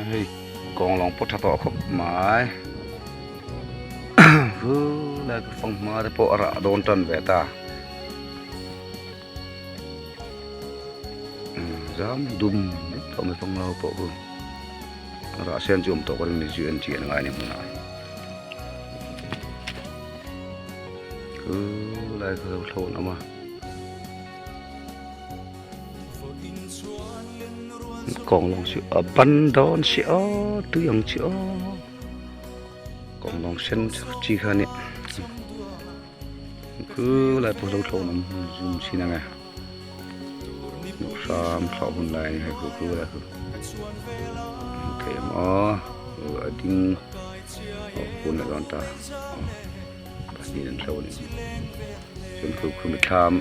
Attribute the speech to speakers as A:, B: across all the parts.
A: Hei kawng lawng pawh tha tawh khawp mai Vul lai ka fanghma te pawh a rah dawn tan ve ta Zam dum vek tawh mai fanghma ho pawh chu a rah sen chu awm tawh ka ring ni chu en chian a ngai a ni hmunah Vul lai ka lo thlawn awm a. Kawng lawng chu a ban dawn si aw tui ang chi aw kawng lawng sen chi kha nia khu lai pawh lo thlawn awm zum chin ang e hram thlawh hun lai a ni hei khu khu lai khu thei ang aw a ding aw hun leh dawn ta pahnih an hlo a ni chuan khu khu mithlam.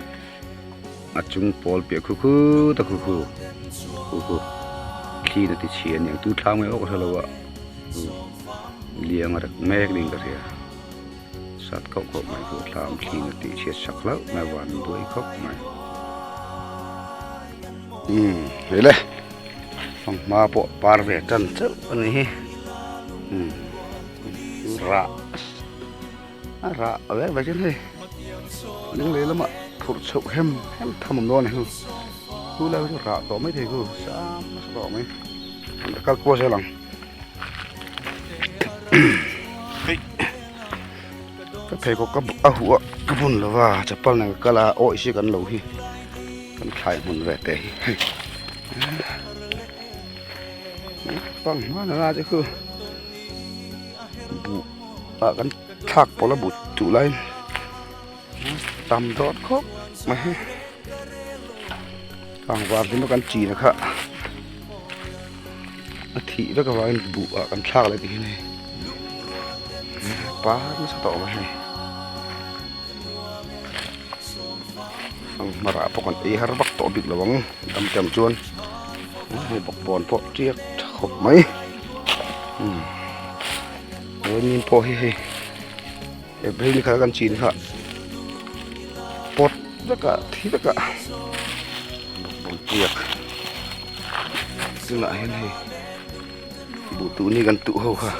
A: A chung pawl piah khu khu ta khu khu khu khu thli na ti chhi a niang tu thlang mai awk a hrelo a liang a rek mek ding ka hria sat khauh khauh mai chu thlam thli na tih chhiat sak hlauh mai van buai khawp mai umm hei le fanghma pawh par ve tan chauh a ni hi umm rah a rah vek vek in hei lunglei lamah phurh chhoh hem hem tham awm dawn a ni hu chu lai chu rah tawh mai thei chu sam nasa tawh mai an kal kual zel ang hei ka pheikhawk ka a huh a ka bun lo va chapal nen ka kal a awih si kan lo hi kan thlai hmun ve te hi hei panghma nana che khu buh ah kan thlak pawlh a but duh laiin tam dawt khawp mai hi kangvar hlim a kan chin a kha a thih vek avangin buh ah kan thlak leh tih hi hei par nasa tawh mai hei fanghma rah pawh kan ei har vak tawh bik lo ang dam tem chuan hei bawkbawn pawh tiak tha khawp mai umm chuanin pawh hi hei april ni khat a kan chin kha pot vek a thi vek a bawkbawn tiak tunah hian hei buh tuh ni kan tuh ho kha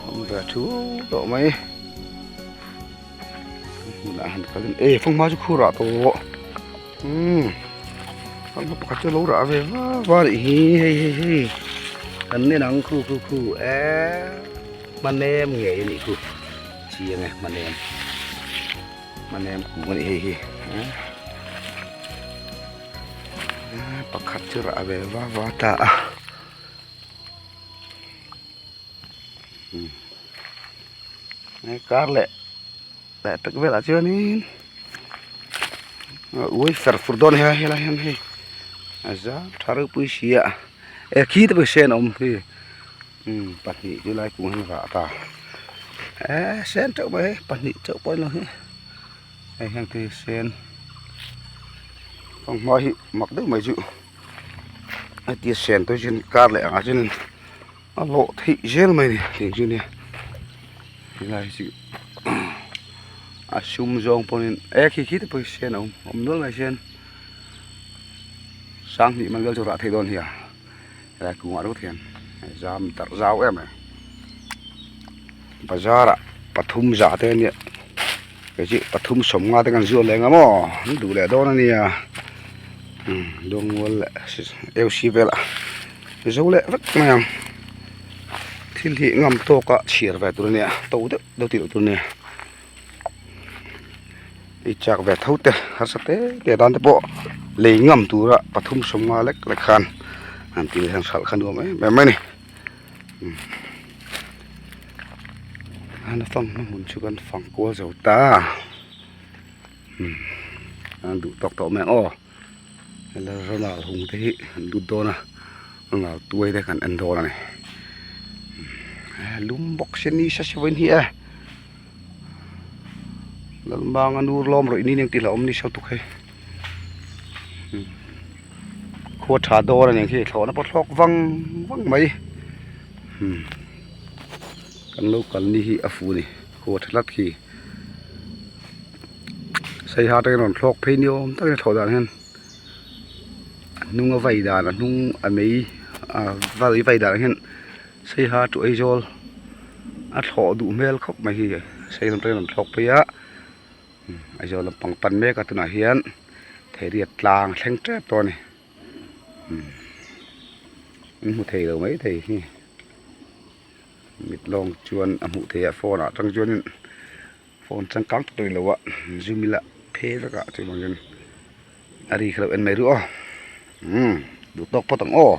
A: awm ve thu tawh mai. Hmunah han kal in e fanghma chu khu rah tawh umm fanghma pakhat chu a lo rah ve va va a nih hi hei hei hei kan nen ang khu khu khu eee hmanem ngei a nih khu chiang e hmanem hmanem kung a nih hei hi pakhat chu rah ve va va ta a. Kar leh leh pek velah chuanin ui fer fur dawn a ni helai hian hei a zam tha ropui si a e khi te pawh sen a awm khi pahnih chu lai kung hian rah ta e sen teuh mai hei pahnih chauh pawh a ni lo hi hei hian khi sen fanghma hi mak deuh mai chu hetia sen te chuan kar leh angah chuan. A lawh theih zel mai a ni tih chu nia helai hi chu a sum zawng pawhin e khi khi te pawh hi sen a awm a awm nual mai sen sanghnih man vel chu rah theih dawn hi a helai kungah ringawt hian zam darh zau em mai bazar ah pathum zah te ania kei chu pathum sawmnga te kan zuah leh ang a maw an duh leh dawn ania dawngual leh eu si velah. Zo leh vek mai ang thil hi ngam tawk a chhiar ve tur a nia to deuh deuh tih loh tur a nia ei chak ve tho te harsa te te tan te pawh lei ngam tura pathum sawmnga lek lek khan han tih hian hralh kha nuam em em mai a ni a fang na hmun chu kan fang kual zo ta an duh tawk tawh mai ang aw. Helai ronald hung te hi an lut dawn a ronald tuai te kan en dawn a ni lum bawk se ni sa si vawiin hi e lalmanga nur lawm rawih ni eng tih hlauhawm ni saw tuk hei khua tha dawn a ni ang khi thlawhna pawh thlawk vang vang mai kan lo kal ni hi a fu a ni khua tha tlat khi. Saiha atangin rawn thlawk phei ni awm takin a thlawh dan hian a hnung a vai dan a hnung a mei a vai danah hian saiha to Aizawl a thlawh duh hmel khawp mai hi sei lam atangin a rawn thlawk phei a Aizawl lampang pan mek a tunah hian theiriat tlang a thleng tep tawh a ni an hmu thei lo maithei hi mit lawng chuan a hmuh theih a phone ah tang chuanin phone changkang tak ni lo a zoom ila phe vek a chuvangin a ri kha lo en mai rih aw umm duh tawk phawt ang aw.